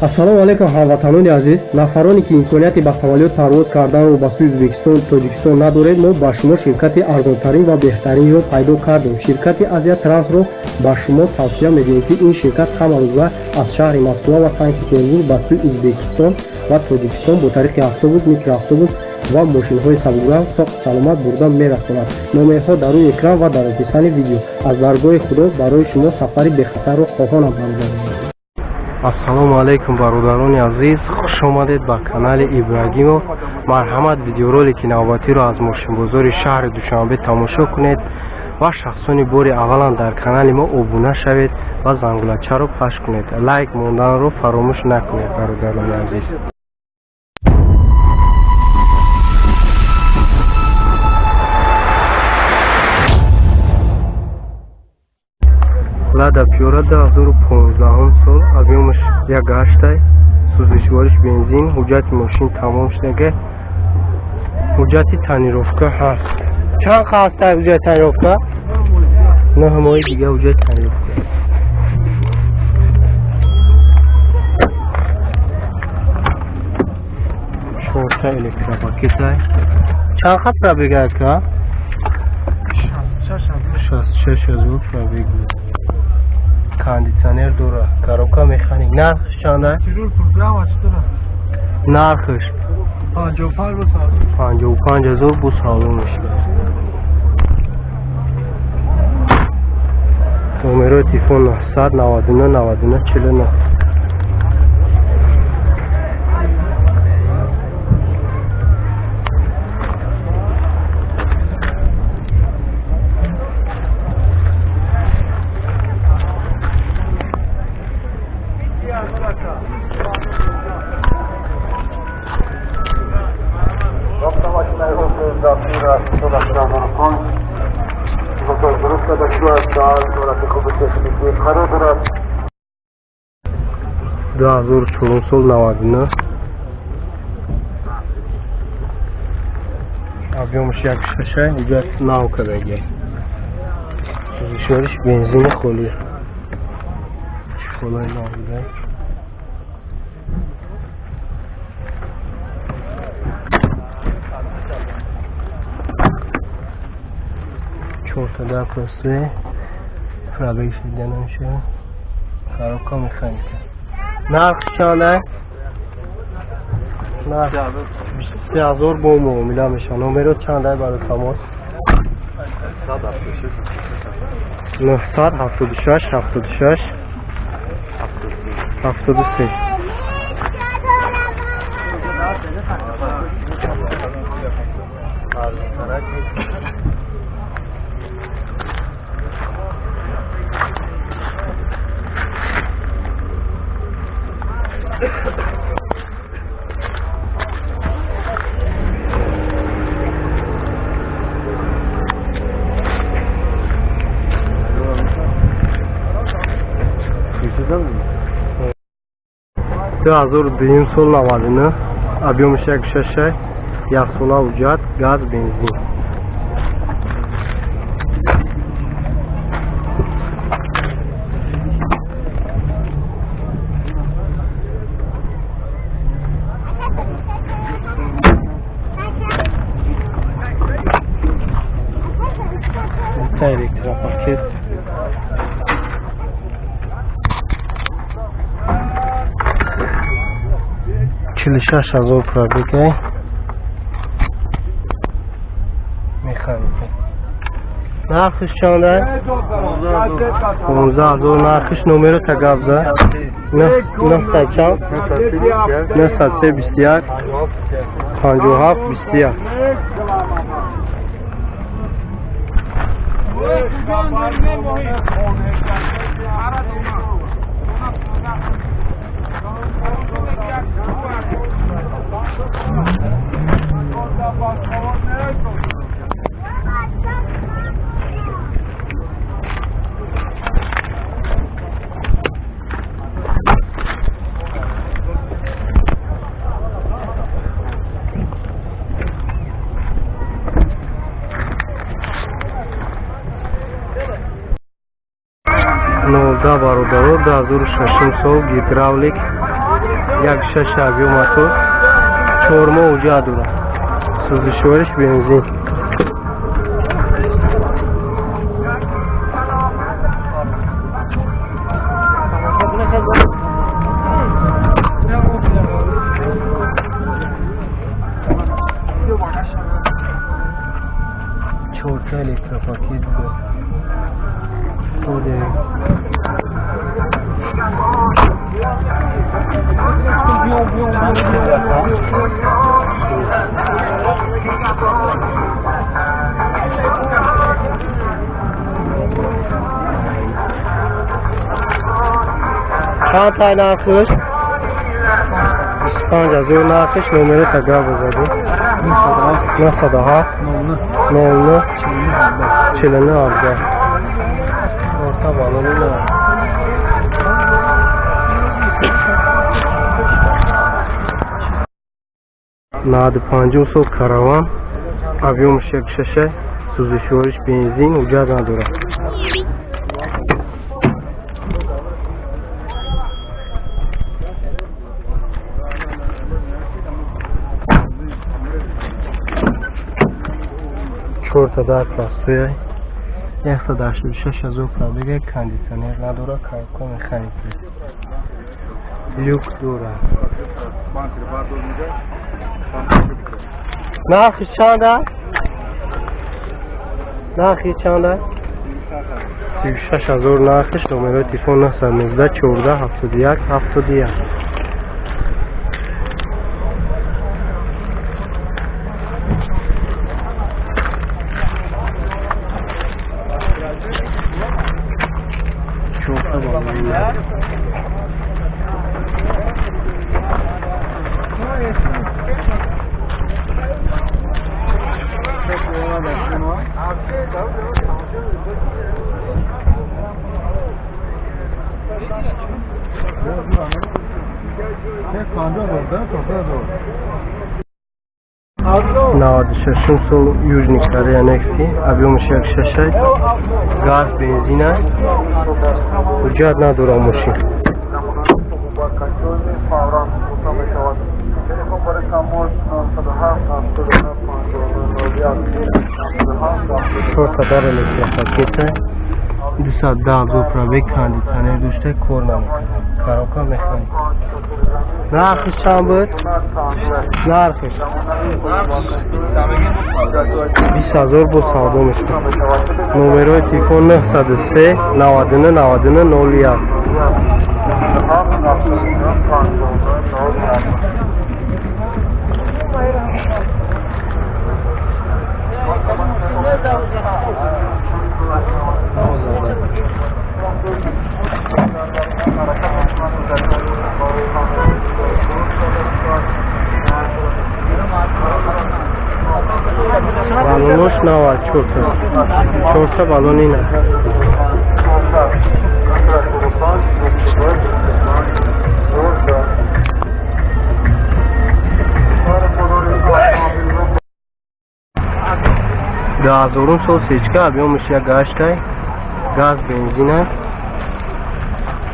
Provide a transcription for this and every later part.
Ассалому алайкум, ҳамватанони азиз. Нафароне ки имконияти ба самолёт парвоз карданро ба сӯи Ӯзбекистон, Тоҷикистон надоред, мо ба шумо ширкати арзонтарин ва беҳтаринро пайдо кардем. Ширкати Азия Трансро ба шумо тавсия медиҳем, ки ин ширкат ҳамарӯза аз шаҳри Москва ва Санкт Петербург ба сӯи Ӯзбекистон ва Тоҷикистон бо тариқи автобус, микроавтобус ва мошинҳои сабукранг соқу саломат бурда мерасонад. Номерҳо дар рӯи экран ва дар описании видео. Аз даргоҳи Худо барои шумо сафари бехатарро хоҳонам, бародарон. Ассалому алайкум, бародарони азиз, хуш омадед ба канали Ибрагимов. Марҳамат, видеоролики навбатиро аз мошинбозори шаҳри Душанбе тамошо кунед ва шахсони бори аввалан дар канали мо обуна шавед ва зангулачаро пахш кунед. Лайк монданро фаромӯш накунед, бародарони азиз. Лада Пиора 2015 сол, объёмаш 1,8, сӯзишвориш бензин, ҳуҷҷати мошин тамом шудага, ҳуҷҷати тонировка ҳаст. Чанд ҳаста ҳуҷҷати тонировка? 9 моҳи дига ҳуҷҷати тонировка. Чорта электропакетай. Чанд ха пробег ака? 66 000 пробег. Кондитсионер дора, коробка механик. Нархш чанда? Нархш 55 000, бу савдо мешуда. Номерои телефон 999 99 49. 2004 сол, 99, объёмаш 1,6, ҳуҷҷат нав кардагия, сӯзишвориш бензини холӣ, чехолои нав буда. Чорта дар просте, пробег шида намешавад. Коробка механика. Нарх чанда? Нарх 23 000, бо муомила мешавад. Номеро чанда барои тамос? 976 76 73. 2002 сол, 99, объёмаш 1,6, яксола ҳуҷҷат, газ, бензин. Электропакет. 46 000 пробегай, механика. Нархиш чанда? 15 000 нархиш. Номеро тагабза. Нӯҳсад чанд? 903 21 57 21. 19, бародаро, 2006 сол, гидравлик. 1.6 объем мотор, 4 моҳ ҳуҷҷат дорад. Сӯзишвориш бензин. Чорта электропакет буда. Чанд тай нархш? 25 000 нархш. Номери тага бозаду. 907 00 49 17. Орта балони на. 95 сол Караван, объем 1.6, сӯзишвориш бензин, ҳуҷҷат надорад. Чорта дар пластоя, 186 000 пробега, кондитсионер надорад, коробка механика, люк дорад. Нархи чанд аст? Нархи чанд аст? 36 000 нархиш. Номерои телефон 919 14 71 71. Чорта балони. 96 сол Южный Корея Некси, объем 1.6, газ, бензина, ҳуҷҷат надорад мошин. Чорта дар электропакета, 210 000 пробег, кондитсионер дошта, кор намекунад. Коробка механик. Нархиш чанд буд? Нархиш 20 000 бо савдо мешавад. Номерои телефон 903 99 99 01. Балонош нава, чорта. Чорта балони на. 2000 сол сечка, объем ш 1.8, газ, бензина.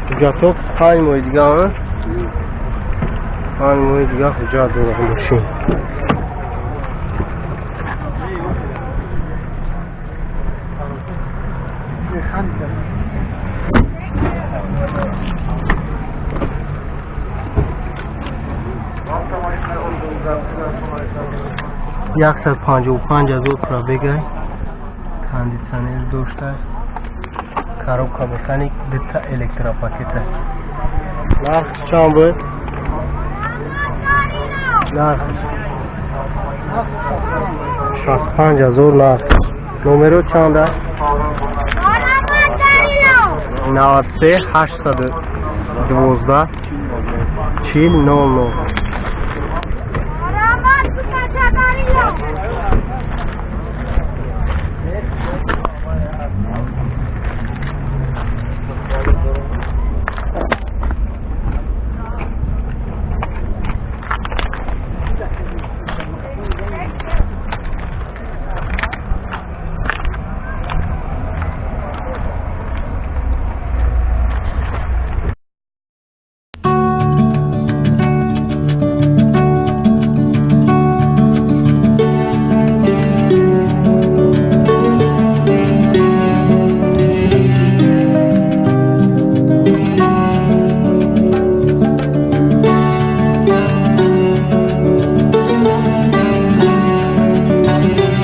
Ҳуҷҷатҳо 5 моҳи дига, 5 моҳи дига ҳуҷҷат дорад мошин. 155 000 пробега, кондитсионер дошта, коробка механик, дута электропакета. Нарх чанд буд? Нарх 65 000 нарх. Номеро чанд аст? 93 812 40 00.